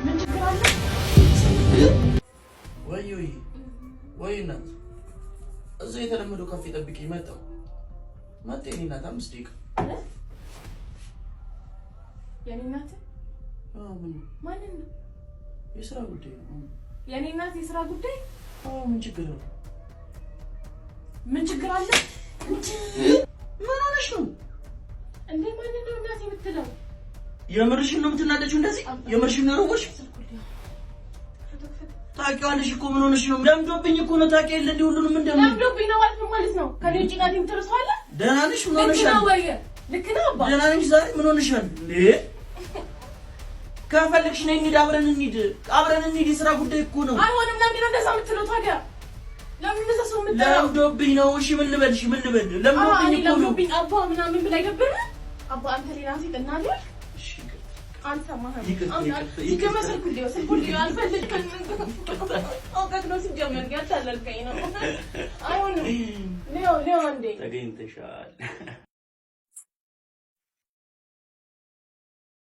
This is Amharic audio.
ምን ችግር አለ? ወይ ወይ ወይ እናት፣ እዛ የተለመደው ካፌ ጠብቂኝ። መጣሁ መጣሁ። የእኔ እናት፣ 5 ደቂቃ። የኔ እናት? አዎ፣ ምን? ማንን ነው? የስራ ጉዳይ ነው። የኔ እናት የስራ ጉዳይ? አዎ፣ ምን ችግር አለ? ምን ችግር አለ? ምን ሆነሽ ነው? እንዴ፣ ማንን ነው እናት የምትለው? የምርሽን ነው የምትናደጂው እንደዚህ? የምርሽን ነው የሮጥሽ? ታውቂዋለሽ እኮ፣ ምን ሆነሽ ነው? ለምዶብኝ እኮ ነው። ታውቂ የለ እንዴ ሁሉንም እንደምን ለምዶብኝ ነው ማለት ምን ማለት ነው? ከኔ ውጭ እናቴ የምትለው ሰው አለ? ደህና ነሽ? ምን ልክ ሆነሻል? ነው ወይ? ልክ ነው አባ? ደህና ነሽ ዛሬ? ምን ሆነሻል እንዴ? ከፈለግሽ ነይ እንሂድ፣ አብረን እንሂድ፣ አብረን እንሂድ። የስራ ጉዳይ እኮ ነው። አይሆንም። ለምንድን ነው እንደዛ የምትለው ታዲያ? ለምን እንደዛ ሰው የምትጠራው? ለምዶብኝ ነው። እሺ ምን ልበል? እሺ ምን ልበል? ለምዶብኝ እኔ እኮ ነው። ለምዶብኝ አባ ምናምን ብላ አይደብርህም? አባ፣ አንተ ሌላ ሴት እናቴ አልክ? እሺ ይቅርታ። አልሰማህም። ይቅርታ፣ ይቅርታ፣ ሲጀመር ስልኩን ልየው አልፈልግም። አውቀህ ነው ሲጀመር፣ ያታለልከኝ ነው። አይሆንም። ሊዮ ሊዮ አንዴ ተገኝተሻል።